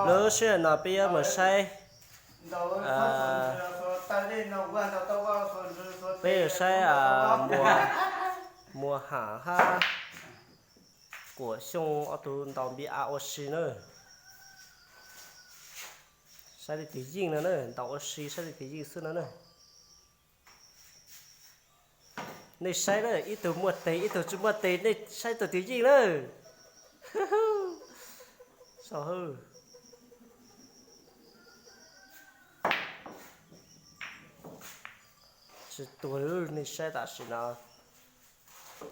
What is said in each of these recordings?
Lub sij hawm no peb yuav mus saib, peb yuav saib Muas, Muas Ham hab Kuam Xyooj ob tug ntaus npi av ua si na. Saib leej twg yeej no na, ntaus ua si saib leej twg yeej xwb no na. Nej saib na, ib tug muaj tes ib tug tsis muaj tes, nej saib tus twg yeej na. Tsis tuag, nej saib tam sim no,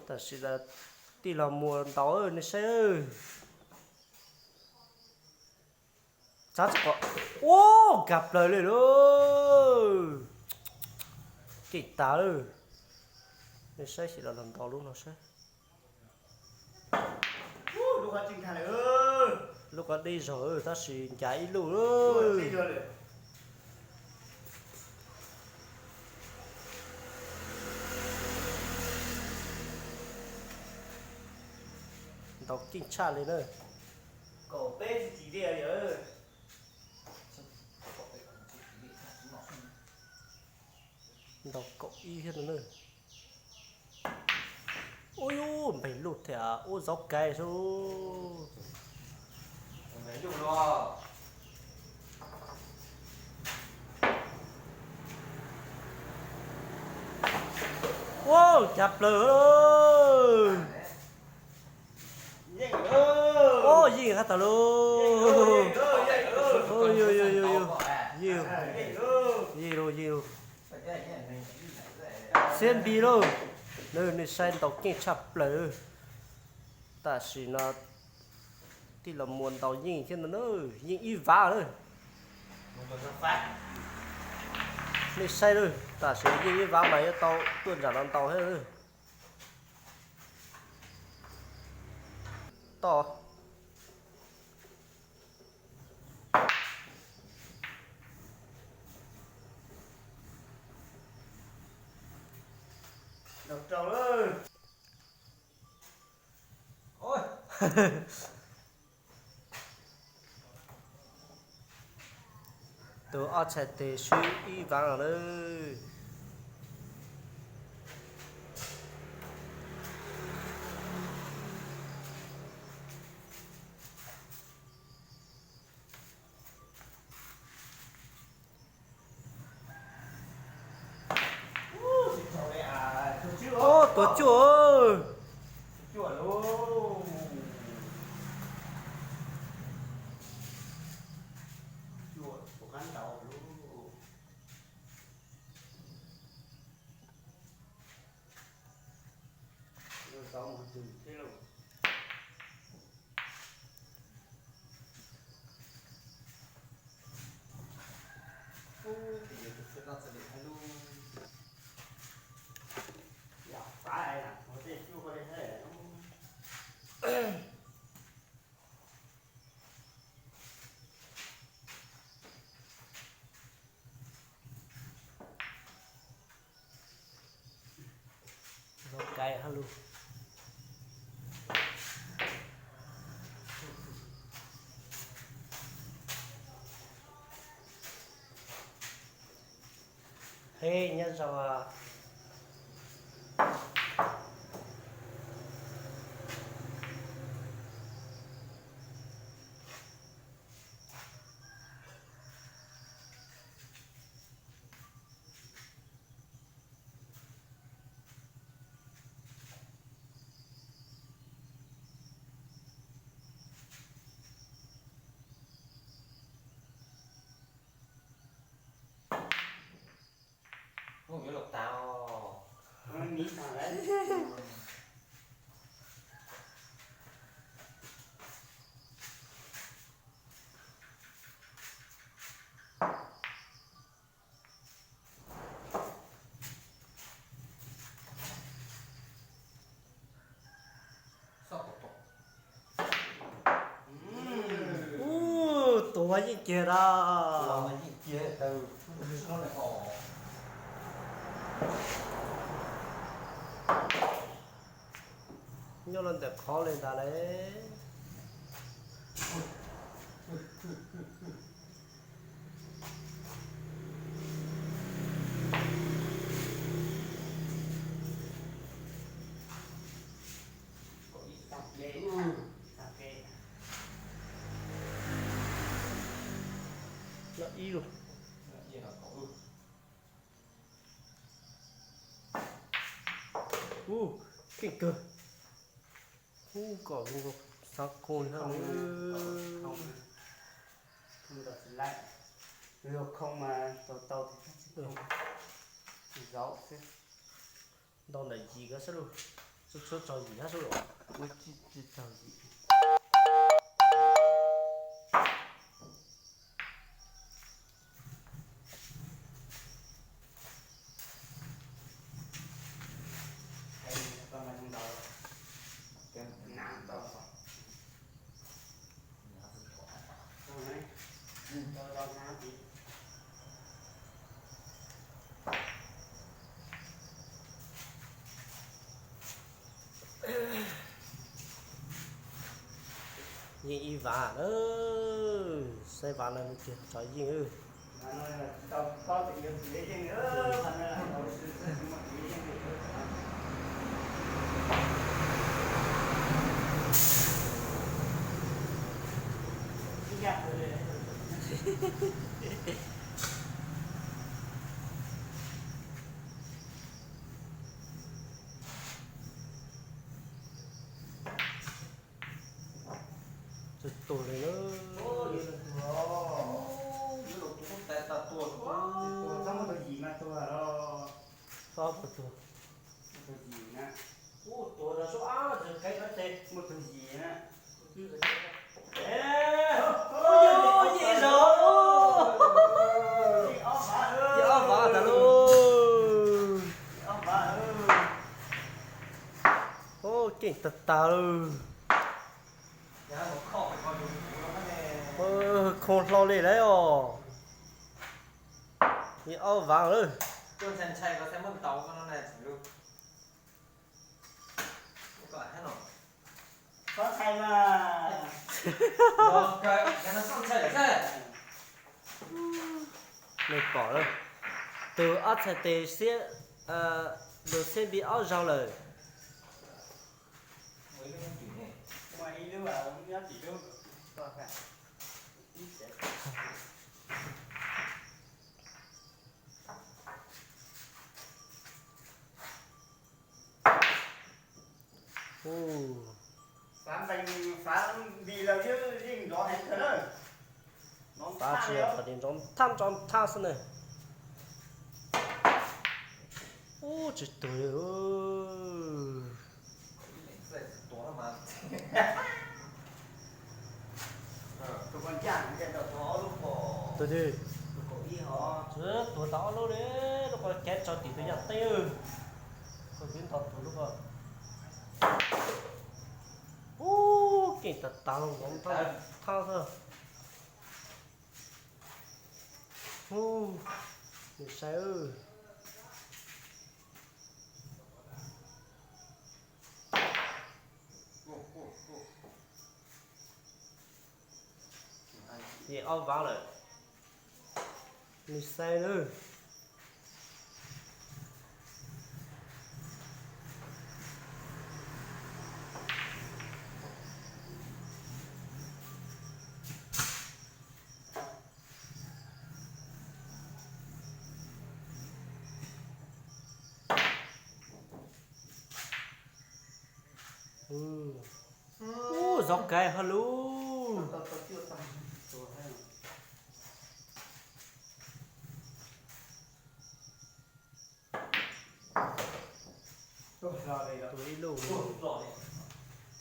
tam sim no tij laug Muas ntaus, nej saib. Txav txog qhov, ua, nkag plaws li lauj. Keej tas lawm. Nej saib xyem los los ntaus lub no saib. Lub qhov deb zog tab sis ncav ib lub. Ntaus keej tshaj li na. Ntaus kaum ib thiab no na. Ub, yub, npeeg luj thiab ub, zov kais xwb. Ua, ncav plaws. Ua, yeej hab tas lauj. Yeej lauj, yeej lauj. Xiab npis lauj. Nej saib ntaus keej tshaj plaws. Tam sim no tij laug Muas ntaus yeej thiab no na, yeej ib vav na. Nej saib lawm, tam sim yeej ib vav mas yuav tau tuaj nram no ntaus thiab. Toj. Tus ob txhais tes swb ib vav los lawm. Ub, tuav cuaj. Zov kais hab lug. Hej, nyob zoo. Ub, tuav yeej kiag da. Nyob los ntawm qhov li ntawd lauj. Loj ib lug. Ub, keej kawg. Ub, kom xav khoo li hab. Khoo mas tau tau, zaum xwb. Ntau ntawm yim ko xwb lauj. Tshuav tshuav txog yim hab xwb lauj. Tsis txog yim. Yeej ib vav na, saib vav no nws tiag tso yeej. Tsis tuag li na. Txhob muaj tus yim mas tuag los. Txhob tuag. Muaj tus yim na. Ub, tuag rau sub ab, zws kev rau tes. Muaj tus yim na. Yim zaug. Yim ob vav tas lauj. Ub, keej tag tag lawm. Khoo hlo li lawm os. Yim ob vav lawm. Nws pom lawm. Tus ob txhais tes xiab, tus xiab npib ob zaug lawm. Ub, xav npees xav npis los yeej nrov heev kawg na. Xav tsis yog qhov tias nrov nthab nrov nthab xwb na. Ub, tsis tuag li. Tus twg? Tsis tuag tau ob lub li, lub ko cav tso tim tus yaj teb. Koj twb nto tus lub ko. Ub, keej tas tas, nrov nthab xwb. Ub, nws saib. Yim ob vav lawm. Nws saib lawm. Ub, zov kais hos lub. Tuag ib lub.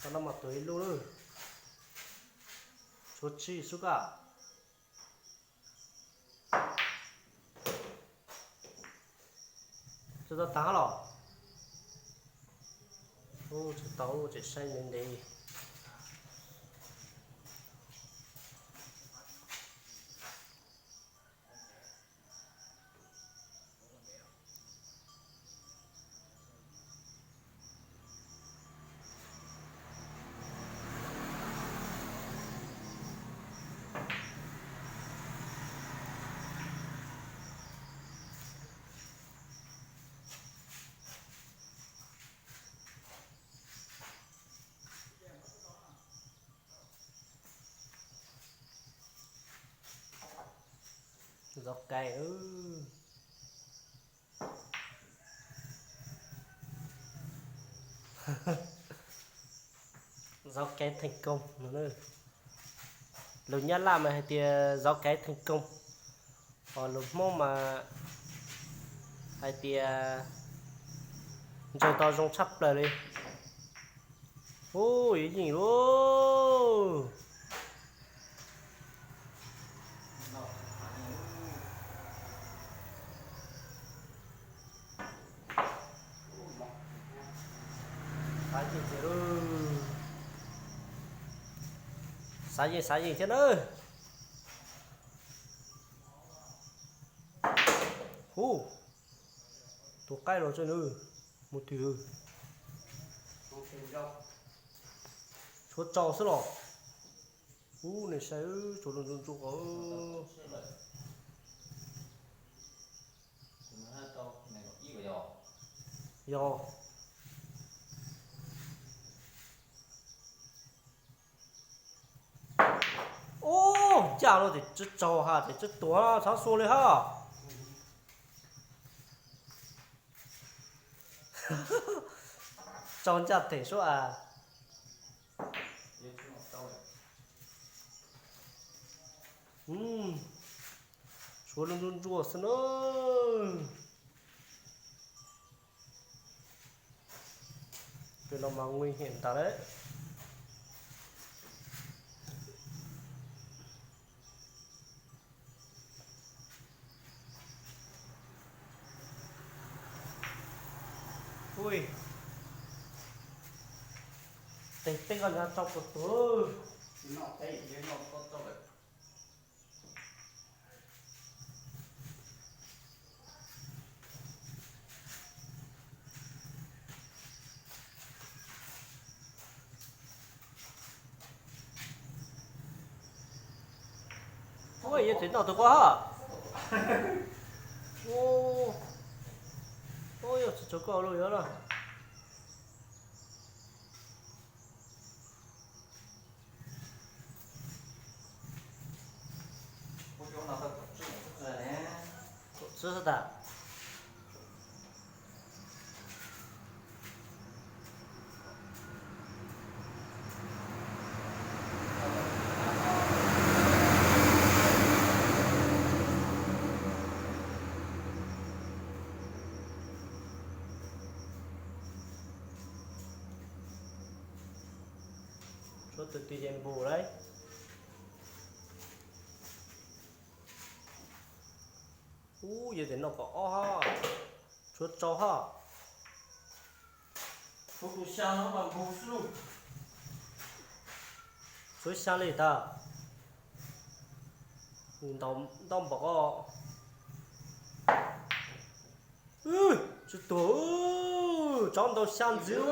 Tau no mas tuag ib lub lawm. Tshuav tsib xwb koj. Tsis tau tag los? Ub, tsis tau, tseem saib ntev ntev. Zov kev, zov kev theej koog no. Lus Nyab Laj mas hais tias zov kev theej koog, ho lus Hmoob mas hais tias ntsaws tau zoo tshaj plaws li. Ub, yuav yeej lauj. Xav yeej tiag lauj. Xav yeej, xav yeej thiab na. Hu, tus qaib los tso nws, mus twg? Tshuav tsau xwb los? Ub, nej saib, tshuav lub ntsuab ntsuab os. Yog. Ub, ncaj no tes tsw tsaug ha, tes tsw tuag txhob xua li ha. Tsaug ncaj them suab as. Tshuav lub ntsuab ntsuab xwb na. Pem no mas nguy hiểm ntag lawm. Ui, tes teb koj nyob rau puas tuag. Ua yog tseem noj tus koj ha. Ua yog tsis tshuav koj los yog na. Kom txwb xwb tas. Tshuav tus twg ces npus lauj. Ub, yog tias noj kom ob ho, tshuav rau ho. Tshuav xya li tas. Ntau npaum ko. Tsw tuag, tsov ntau xya ntxiv.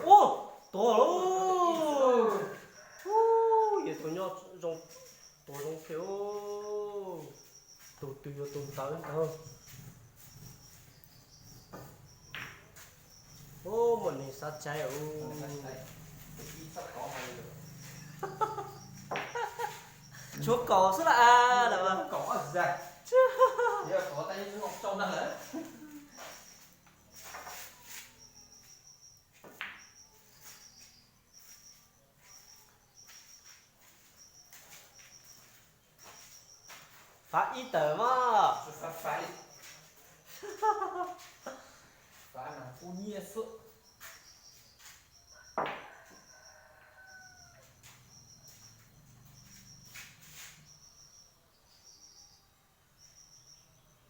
Ub, tuag lauj. Ub, yog tus nyob zoo, tuag zoo thiab. Tus twg yuav tus ntawd ntag. Ub, muaj neeg xav caiv. Tshuav kaum xwb las. Fav ib tawm mas.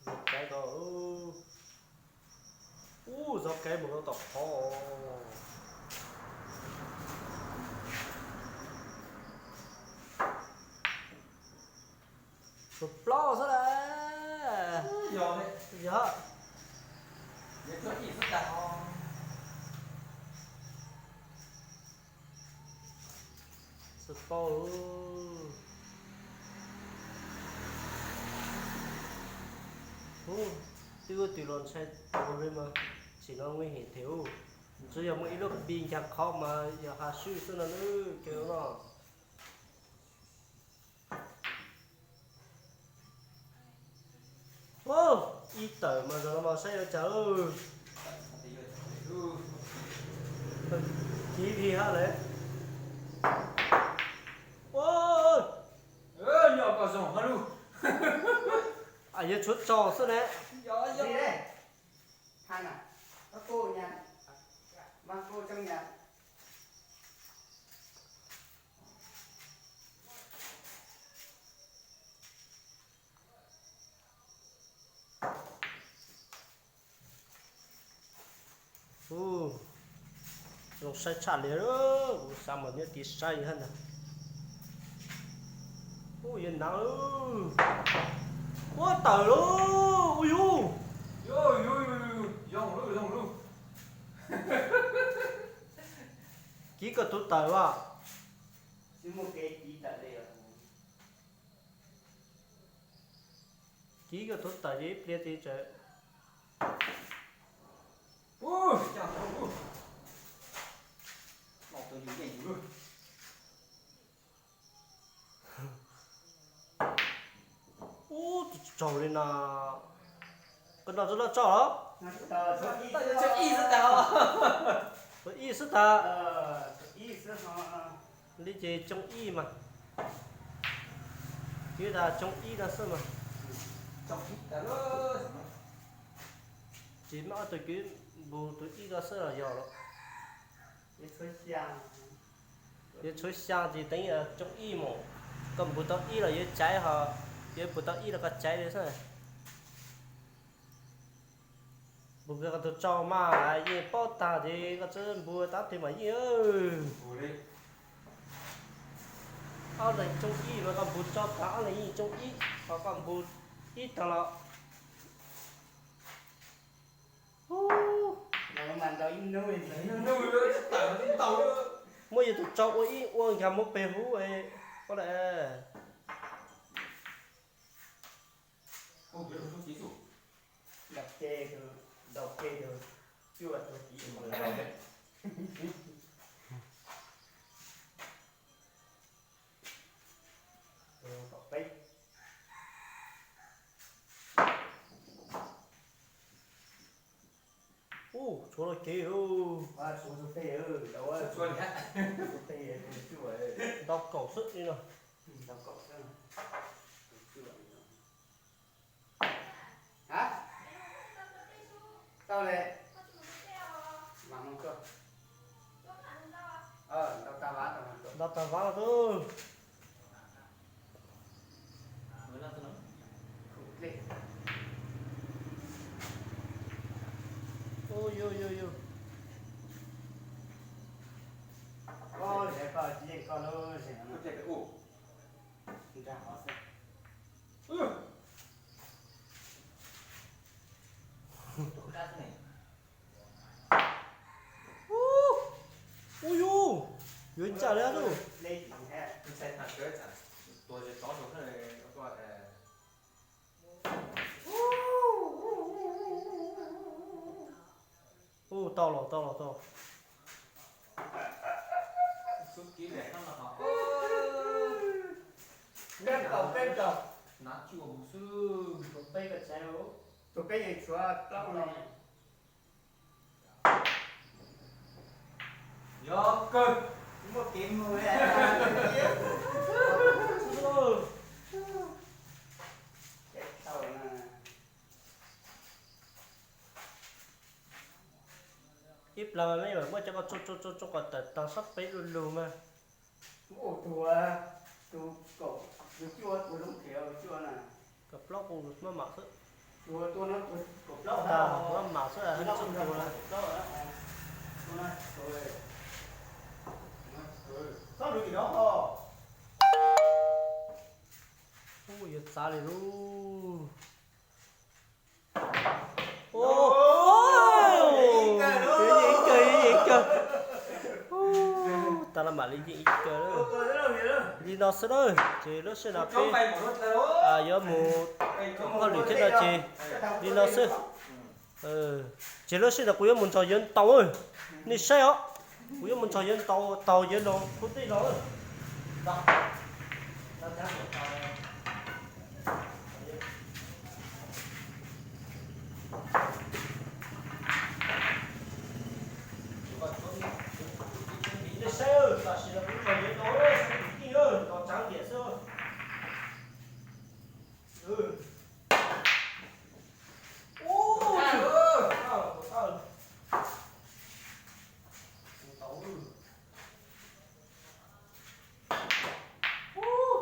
Zov kev ko, ub, zov kev mus rau tom qhov. Tshuav plaub xwb las. Yog. Xwb paub. Ub, twb ua twg los ntshai tuag li mas. Sim no nguy hiểm thiab. Ntshe yog muaj ib lub bi nkag qhov mas yog hav swj xwb no nawb, kev no. Ib tawm mas zaum no mas saib yuav cas. Kiv li hab lawm. Yuav tshuav tsaus xwb ne. Ub, zoo saib tshaj li, kuv xav mas nyob tiv saib hab ntag. Ub, yuav hnav lawm. Ua tawm lauj, ua yus. Kiv koj tus tawm as. Kiv koj tus tawm ces ib pliag ces tsawm. Ub, tsis tsaug li no. Koj noj tsis noj tsaug los? Tshuav ib xwb tas. Li ces tsoo ib mas. Twb tas tsoo ib no xwb mas. Ces muab ob tug kwv npus tus ib no xwb los yog lawm. Yuav tshuav xyaa ces teev tsoo ib mus. Koj npus tau ib los yuav caiv ho, yuav npus tau ib los koj caiv li xwb. Npus koj tus tsaug mas yeej paub tag ces koj txawj npus tab twg mas yeej. Ob leeg tsoo ib mas koj npus tsaug tag ob leeg yeej tsoo ib, ho koj npus ib tag los. Muab yus tus tsaug ua ib ua nkag muab peg hub. Ub, tshuav los kev. Ntau kaum xwb li no. Ntau tag vab tus. Ub, ub yus, yuav ncaj li tus. Ub, tau los, tau los, tau. Peb tau, peb tau. Tus peb yeej tshuav plaub no. Yog kawg, muaj kev mus. Ib plag mas mej mam muab cov ko tso tso tso tso kom tawm tag sab peb lug lug mas. Tus, tus kaum, tus cuaj tus lub nrhiav cuaj na. Kaum plaub kuv maj mam xwb. Tus tua no tus kaum plaub tag maj mam xwb, hab tsis tua na. Txhob lub tim no ho. Ub, yuav txav li lub. Yeej ib kawg, yeej ib kawg. Tab laj mam li yeej ib kawg. Li no xwb na, ces lub sij hawm no peb yuav mus hauj lwm thiab no ces li no xwb. Ces lub sij hawm no kuv yuav mus nrog yawg ntaus, nej saib os. Kuv yuav mus nrog yawg ntaus, taus yawg los khub dej los. Nej saib, tam sim no kuv nrog yawg ntaus, saib tus tij los tsav ntiam xwb.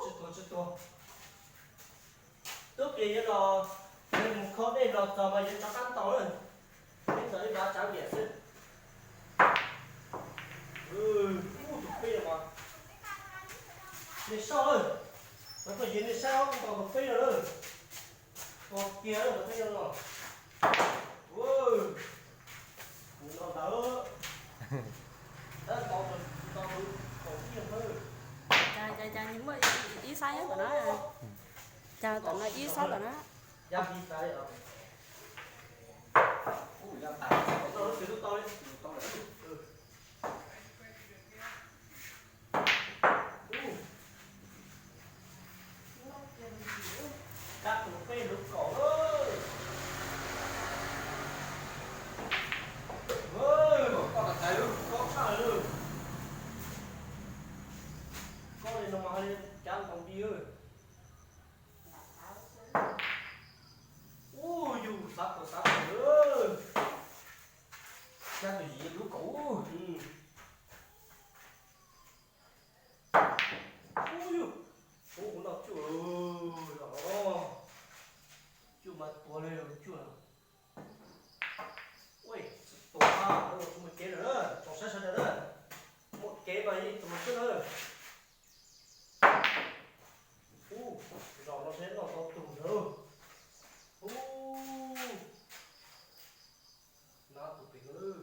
Tsis tuag, tsis tuag. Tub pliag yawg los, yawg mus kho dej los txog mas yawg rov qab ntaus lawm. Peb ntaus ib vaj tsav ntiam xwb. Tus peb mas, nej saib lawm, cov phooj ywg nej saib os, ntaus tus peb no lawm. Tos kiag tus peb no los. Kuv no ntawd, tab tom tus kaum ib no. Cas, cas, cas nws muaj ib xab nyob tom no. Cas tom no ib xab tom no. Kab tus peb lub kaum lawm. Koj tas tais lub, koj tshaj lawm. Koj li no mas ho li cab ntaus nti lawm. Ub, yus xav tau xav tau lawm. Kab tus yim lub kaum. Ub, yus, ub, kuv noj cuaj lawm os. Cuaj mas tuag li cuaj. Ua, tsis tuag, tsis muaj kev lawm na, tsoom saib sawv daws na. Muaj kev mas yeej tuag xwb na. Ub, zaum no seb noj tau tus ntawd. Ub, nab tus pem lawm.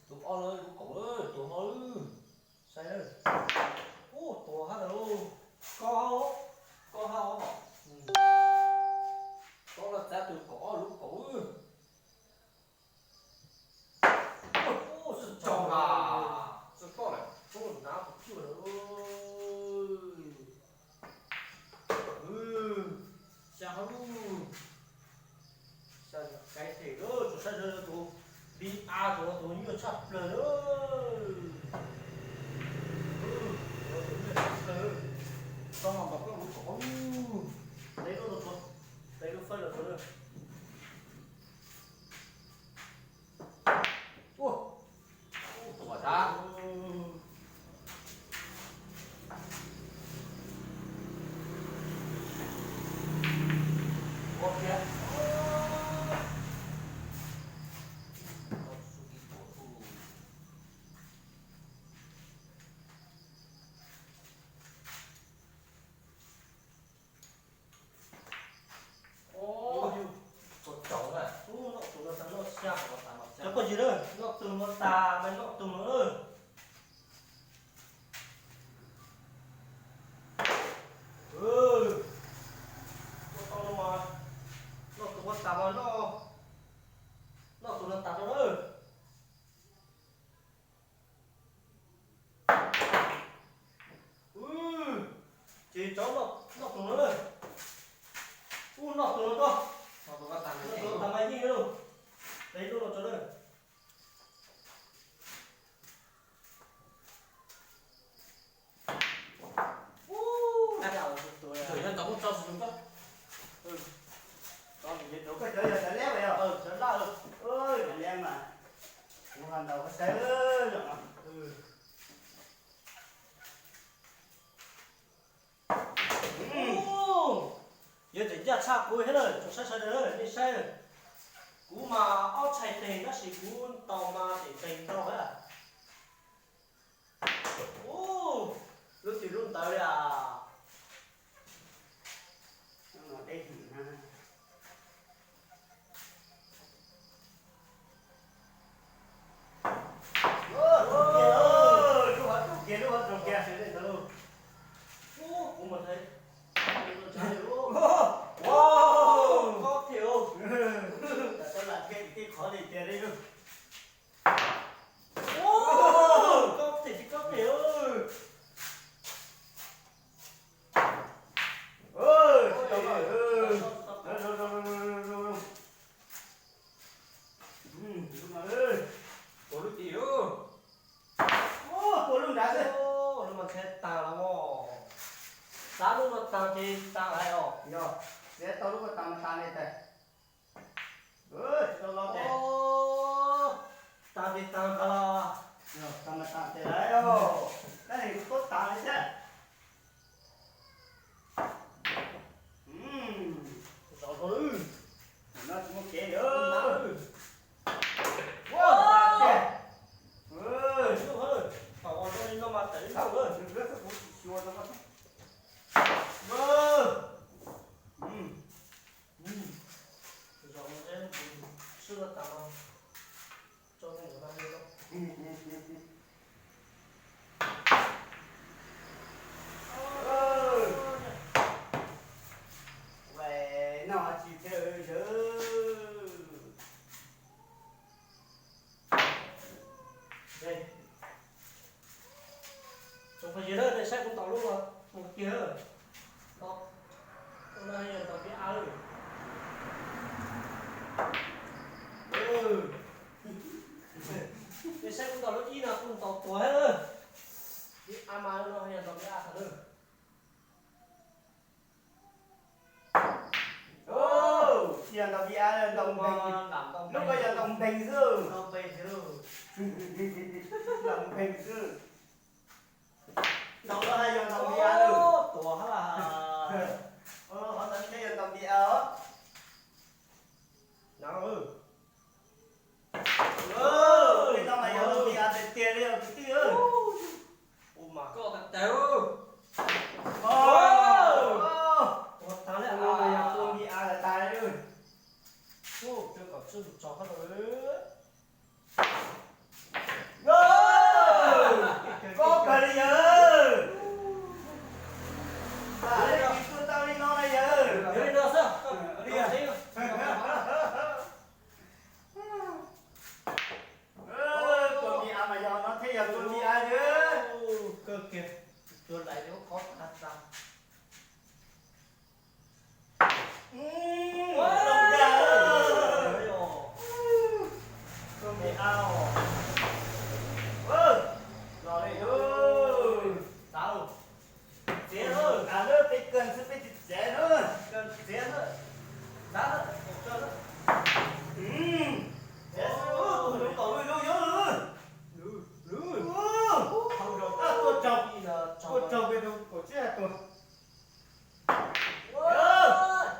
Tus ob lawm, lub kaum lawm, tus ob lawm. Saib, ub, tus hab lawm. Koj, koj hab os. Koj los txav tus kaum ob lub kaum. Tsis tau na, tsis tau lawm, tub nab tus cuaj lawm. Xya hab lub. Xya yog kaiv them lawm, tsoom saib sawv daws, tus li a tus no tus nyuaj tshaj plaws lawm. Tus no tus nyuaj tshaj plaws. Tau mas ntaus koj lub kaum ob lub. Tes lub no tuag, tes lub fawb no tuag lawm. Ua, ua sab. Ua kiag. Ub, yus, tus tsaus na. Ub, noj tus no tas noj xya. Cov phooj ywg na, noj tus no tas mas noj tus no na. Ua tau no mas, noj tus no tas mas noj, noj tus no tas rau na. Ces tsov noj tus no na. Ub, noj tus no rau. Noj tus no tas mas yeej lauj. Tes lub no rau na. Tus yog ntawd muab tso tus koj. Koj cov yog cov leb mas yog, cov laj, cov leb mas. Kuv ho ntaus koj saib zaum no. Yuav tseem ncaj tshaj kuv thiab na, tsoom saib sawv daws nej saib. Kuv mas ob txhais tes tab sis kuv ntaus mas tseem ntees ntau thiab. Ub, lub twg lub ntawd li as. Lub hav tsuj kiag, lub hav tsuj kiag. Tag los mas. Xav lub no tag ces tag lawm os. Yog, txiav tau lub ko tag mas tag li ntawd. Tsis tau los ces. Tag ces tag ntag los. Tag mas tag ces lawm os. Tab sis kuv tuaj tag li thiab. Zov zov lawm. No tsis muaj kev li. Ua tiag. Tom ua zoo li no mas tawm ib zaug lawm. Zov no, sib no tas no. Tso no. Ua no tsis thiaj zawv. Tsoom phooj ywg na, nej saib kuv ntaus lub no mus tiag. Ntaus, ua no yog ntaus npiv av lawm. Nej saib kuv ntaus lub ib no kuj ntaus tuag thiab lawm. Npiv av mas no yog ntaus npiv av tas lawm. Tsis yog ntaus npiv av, ntaus npeeg. Lub ko yog ntaus npeeg xwb. Ntaus npeeg xwb. Ntaus no hais yog ntaus npiv av lawm. Tuag hab. Qhov ntawd thiaj yog ntaus npiv av os. Li no mas yog ntaus npiv av tiag tiag li os kwv tij. Ua mas koj tas tas. Tuag tag li. Yog tua npiv av lawm tas li. Ua, tsw kom tsw tso qhov no. Koj kawg li yawg. Ua li no xwb. Tua npiv av mas yog no thiaj yog tua npiv av yawg. Kawg kiag, tua laiv li qhov tas tas. Ua, tua npiv av os. Los li. Txiav lawm. Peb kawg xwb peb tsis txiav na. Kawg txiav na. Txiav lawm, txiav lawm. Txiav xwb, tus nkaus lub yog lwm. Lwm, lwm. Tuaj tsaug, tuaj tsaug peb tus kaum tsib tuag.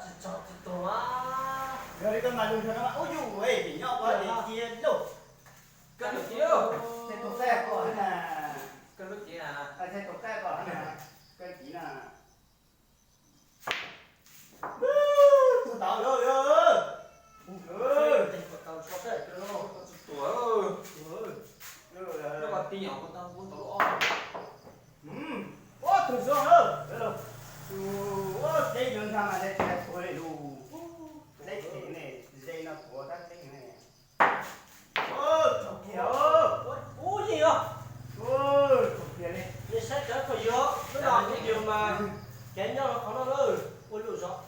Tsis tsaug tsis tuag mas. Yog li koj mas lug nrog no mas ub yuj vim nyob ua li cia lauj. Koj lub cev, ces tus qaib ko na. Koj lub cev, ces tus qaib ko na. Koj cev na. Tus tau yog, yog. Tau so saib koj tsis tuag. Koj mas ti nyom ko tau kuv tau lub ob. Ua tus zoo na. Ua teb yuav nrag mas tsis tuag li lus. Teb tsev ne, ze no tuag tab teb ne. Tsaug kiag. Ub, yeej os. Tsaug kiag li. Nej saib cov phooj ywg, lub no kuv yws mas kev nyob los qhov no lawm, ua luj zog.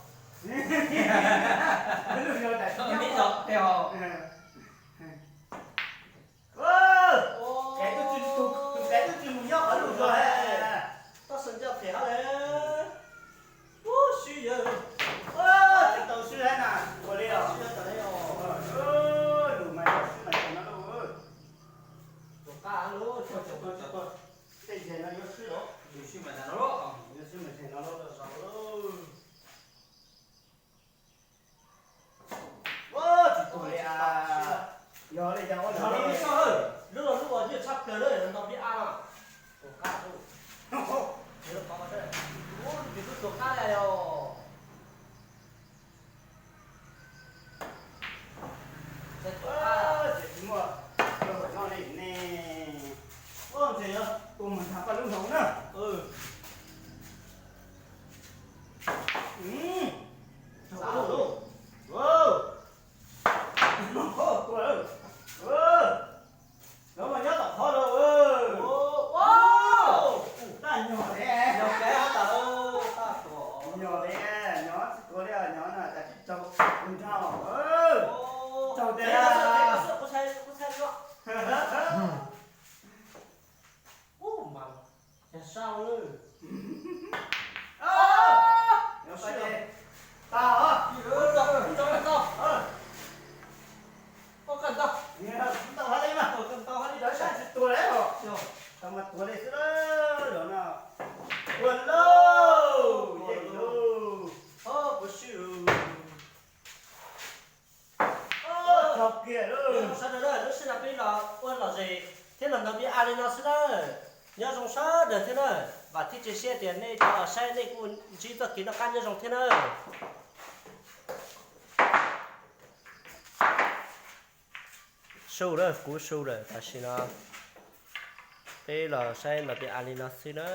Luj zog tas tib zog. Tus kev twb tsis mus nyob qhov luj zog he. Tab sis ncaj phem hab le. Ub, swb yawg. Tsis tau swb hab na, ua li os. Swb tas li os. Lus mas yog swb mas tseem no lauj. Tus qab lub, tej ntses no yuav swb los. Yuav swb mas tseem no lauj. Yuav swb mas tseem no lauj. Tsis tuag li as. Yog li cas ua no li. Lub no lub uas nyiaj tshaj plaws na, ntaus npiv av no. Tus qab, tus qab li os. Ces tsis muaj no li ne. Ua ntses yuav tua mus nrag koj lub hauv na. Lawv mas nyob tom qhov no. Tab nyog li, nyog li, nyog tsis tuag li, nyog na, tas tib tsaug nrag. Tsaug tiag. Sau lawm. Tag os. Tau, tau, tau. Tau hab li mas, tau hab li, tsis tuag li os. Tau mas tuag li xwb lawm no. Tuag lauj, yeej lauj. Tau kiag lawm. Sawv daws na, lub sij hawm no peb los ua lom zem thiab los ntaus npias a li no xwb na. Nyob zoo sawv daws thiab na. Vam thiab cia siab tias nej cov saib nej kuj ntsib txoj kev noj qab nyob zoo thiab na. Su lawm, kuv su lawm, tam sim no peb los saib ntaus npias a li no xwb na.